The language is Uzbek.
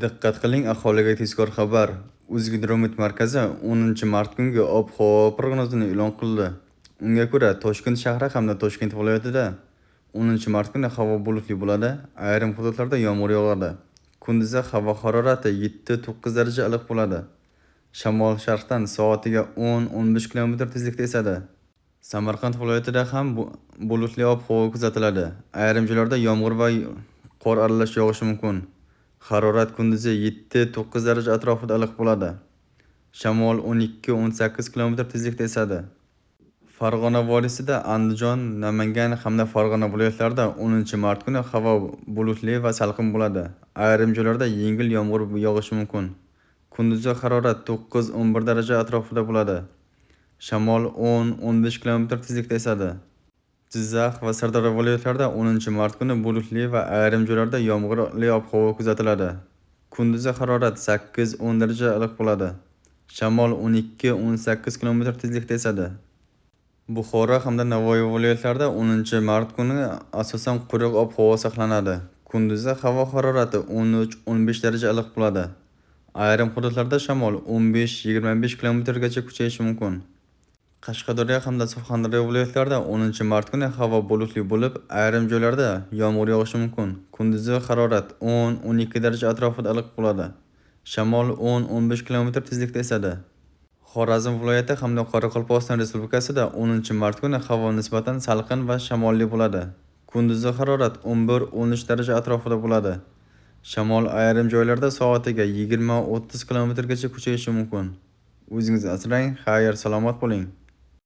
Diqqat qiling, aholiga tezkor xabar. O'zgidromet markazi 10-mart kungi ob-havo prognozini e'lon qildi. Unga ko'ra, Toshkent shahri hamda Toshkent viloyatida 10-mart kuni havo bulutli bo'ladi, ayrim hududlarda yomg'ir yog'adi. Kunduzi havo harorati 7-9 daraja iliq bo'ladi. Shamol sharqdan soatiga 10-15 km tezlikda esadi. Samarqand viloyatida ham bulutli ob-havo kuzatiladi. Ayrim joylarda yomg'ir va qor aralash yog'ishi mumkin. Harorat kunduzi 7-9 daraja atrofida iliq bo'ladi. Shamol 12-18 km tezlikda esadi. Farg'ona vodiysida, Andijon, Namangan hamda Farg'ona viloyatlarida 10-mart kuni havo bulutli va salqin bo'ladi. Ayrim joylarda yengil yomg'ir yog'ishi mumkin. Kunduzi harorat 9-11 daraja atrofida bo'ladi. Shamol 10-15 km tezlikda esadi. Jizzax va Sirdaryo viloyatlarida 10-mart kuni bulutli va ayrim joylarda yomg'irli ob-havo kuzatiladi. Kunduzi harorat 8-10 daraja iliq bo'ladi. Shamol 12-18 km tezlikda esadi. Buxoro hamda Navoiy viloyatlarida 10-mart kuni asosan quruq ob-havo saqlanadi. Kunduzi havo harorati 13-15 daraja iliq bo'ladi. Ayrim hududlarda shamol 15-25 kilometrgacha kuchayishi mumkin. Qashqadaryo hamda Surxondaryo viloyatlarida 10-mart kuni havo bulutli bo'lib, ayrim joylarda yomg'ir yog'ishi mumkin. Kunduzi harorat 10-12 daraja atrofida iliq bo'ladi. Shamol 10-15 km tezlikda esadi. Xorazm viloyati hamda Qoraqalpog'iston Respublikasida 10-mart kuni havo nisbatan salqin va shamolli bo'ladi. Kunduzi harorat 11-13 daraja atrofida bo'ladi. Shamol ayrim joylarda soatiga 20-30 kilometrgacha kuchayishi mumkin. O'zingizni asrang, xayr, salomat bo'ling.